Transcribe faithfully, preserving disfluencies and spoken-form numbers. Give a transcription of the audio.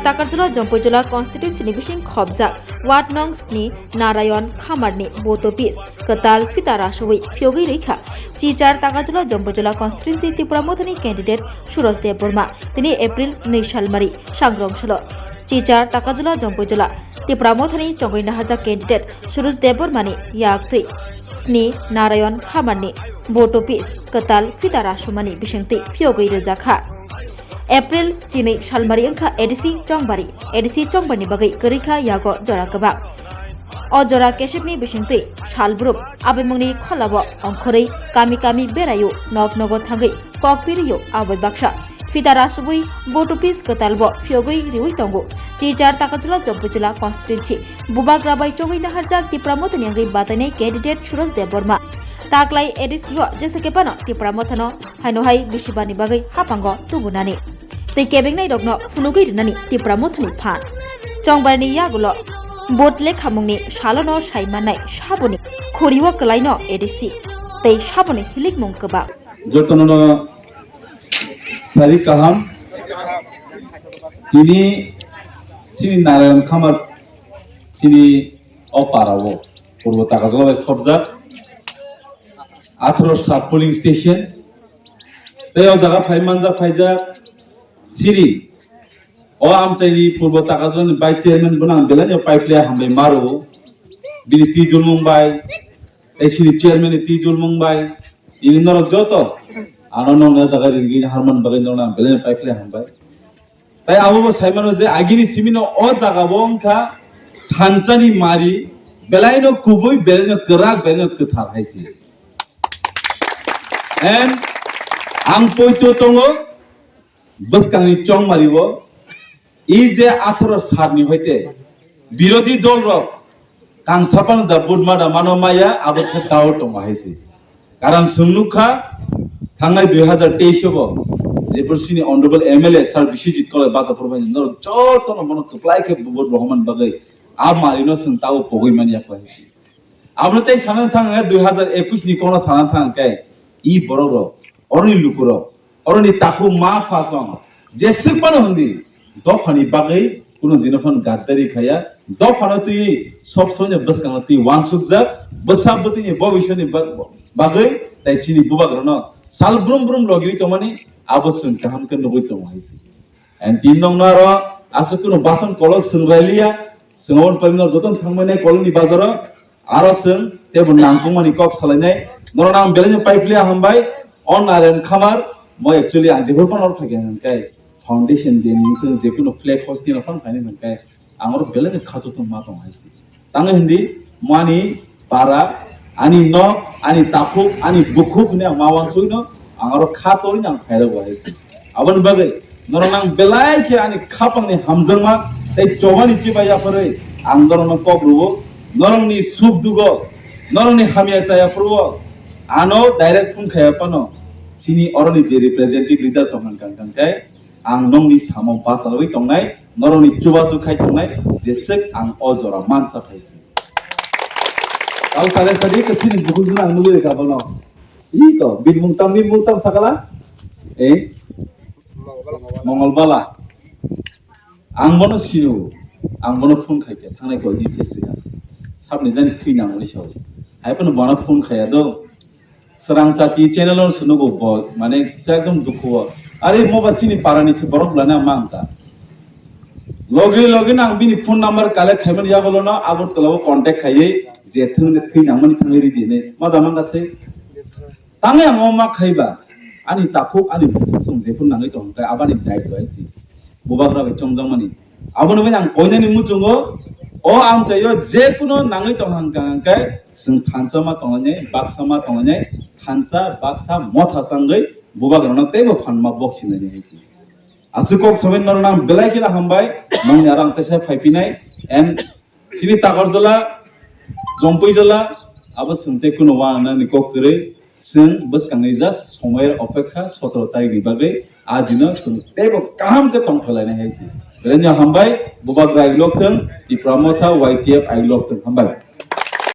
Takarjala Jampuijala constituency ni bising khobjak ward nong sni Narayan Khamar ni vote office kwtal fita rasui phiyogwi rikha. Chichar Takarjala Jampuijala constituency Tipra Mothani candidate Suraj Debbarma tini April nwi salmari sangrong salo. Chichar Takarjala Jampuijala Tipra Mothani chongwi naharjak candidate Suraj Debbarma ni yak twi sni Narayan Khamar ni vote office kwtal fita rasumani bisingtwi phiyogwi rwjakha. April chinwi salmari wngkha A D C Chongbari. A D C Chongbari ni bagwi kwrwi kha yago jora kwbang. O jora kesepni bisingtwi salbrum abemungni kholao ongkhorwi kami kami beraio nok nogo thangwi kok pirio aboi baksa fita rasubui vote office kwtalbo phiyogwi riwi tongo. Chichar Takarjala Jampuijala constituency Bubagra bai chongwi naharjak Tipra Mothani wngwi batainai candidate Suraj Debbarma. Taklai A D C o jesa khe phano Tipra Mothano haino hai bisibani bagwi hapango tubunani tei kebengnai rokno phunugwi rinani Tipra Mothani phan. Chongbarni yagulo vote lekhamungni salono sai mannai saboni khorio kwlaino A D C tei saboni hilikmung kwbang. Jotono no sari kaham. Tini chini Narayan Khamar chini o para o Purbo Takarjala bai khobjak atharo sub polling station. Tei o jaga phai manjak phaijak siri o amchaini Purbo Takarjala ni vice chairman bono ang belai no paiphlaiya hambai maro. Bini twijulmung bai tei sini chairman ni twijulmung bai tini norok joto ano nongna jaga ringwi harman bagwi norokno ang belai paikhle hambai. Tai abo bo saimano je agini simino o jaga bo wngkha thansani mari belai no kubui belai no kwrak belai no kwthar hai si. And ang poito tongo bwskangni chongmari o e je atharo sat ni hoite birodhi dol rok kang sapano da budma da mano maya abo khe tao tongo hai se. Karon chwng nukha thangnai dui hazar teis o bo jephru sini honorable M L A sir Biswajit Koloi bacha phuru bai norok joto no bono kwplai khe vote rohormani bagwi a mari no chwng tao pogwi manya kho hai se. Abono tei sana thang khe dui hazar ekush ni kono sana thang khe e borok rok oroni luku rok Oroni takhuk ma pha song jeswk phano hwndi dophani bagwi kuno dino phano gaddari khaya, dophano twi sob somoino bwskango twi wansukjak, bwsa bwtwini bobiswrni ba-, bagwi tai chini bubagrano sal brum brum logiwi tongmani abo chwng kaham khe nugwi tongo hai se. And tin nokno aro aswk kuno bason kolok swng railiya, swng aboni phaimano jotono thangmani kolokni bazaro, aro chwng teibo nangkukmani kok salainai. Norokno ang belai no paiphlaiya hambai. O Narayan Khamar, mo actually ang jephru phano oro phaikha hwnkhe foundation day ni wngkhe jekuno flag hosting rok phano khainai hwnkhe ang oro belai no khato tongma tong hai se. Tangwi hindi mani para, ani nok, ani takhuk, ani bukhuk hinwi ang ma wansugwino ang oro kha torwino ang phairok bo hai se. Aboni bagwi norok ang belai khe ani khapangni hamjakma tei chobani chibai yapharwi ang norokno kok rwo. Norokni suk dugo, norokni hamya chaya phuru ano direct phone khaya phano chini oroni je representative leader tong hwnkha hwnkhe ang nokni samung bachalwi tongnai, norokni chubachu khai tongnai, jeswk ang o jora mansa khai se. Tao sale sadi ke chini bukhuk juna ang nugwi rwkha bono. Iko, bini mung tam, bini mung tam sakala? Eh? Mongol Bala. Ang bono sio, ang bono phone khai khe, thangnai koi din se siya. Sabni jani thwi nang uli sao. Hai phano bono phone khaya do. Srang chati channel o sunugo bo, mane kisa ekdom dukhu o. Are mo ba chini para ni se borok lana mang ta. Logi logi nang bini phone number collect khai mani yago lono Agartala o contact khai je thung thwi nang mani thangwi ri di ne. Ma da mang ka thwi. Tangwi ang o ma khaiba, ani takhuk, ani bukhuk chwng jephru nangwi tong khe aboni daitw hai se. Bubagra bai chongjakmani. Abono bai ang koinani muchungo, o amchaio jekuno nangwi tong hwnkha hwnkhe chwng thansa ma tonglainai, baksa ma tonglainai, thansa, baksa, motha changwi bubagrano teibo phanma bok sinani hai se. Aswk kok sabai norokno ang belai kheno hambai, nongni aro ang teisa phaiphinai, and Chini Takarjala, Jampuijala, abo chwng tei kuno wananani kok kwrwi, chwng bwskangni just somoyar opekha sotoro tarikni bagwi, a dino chwng teibo kaham khe tongthok lainai hai se. Belai no hambai, bubagra ailok thwng, Tipra Motha, Y T F ailok thwng, hambai.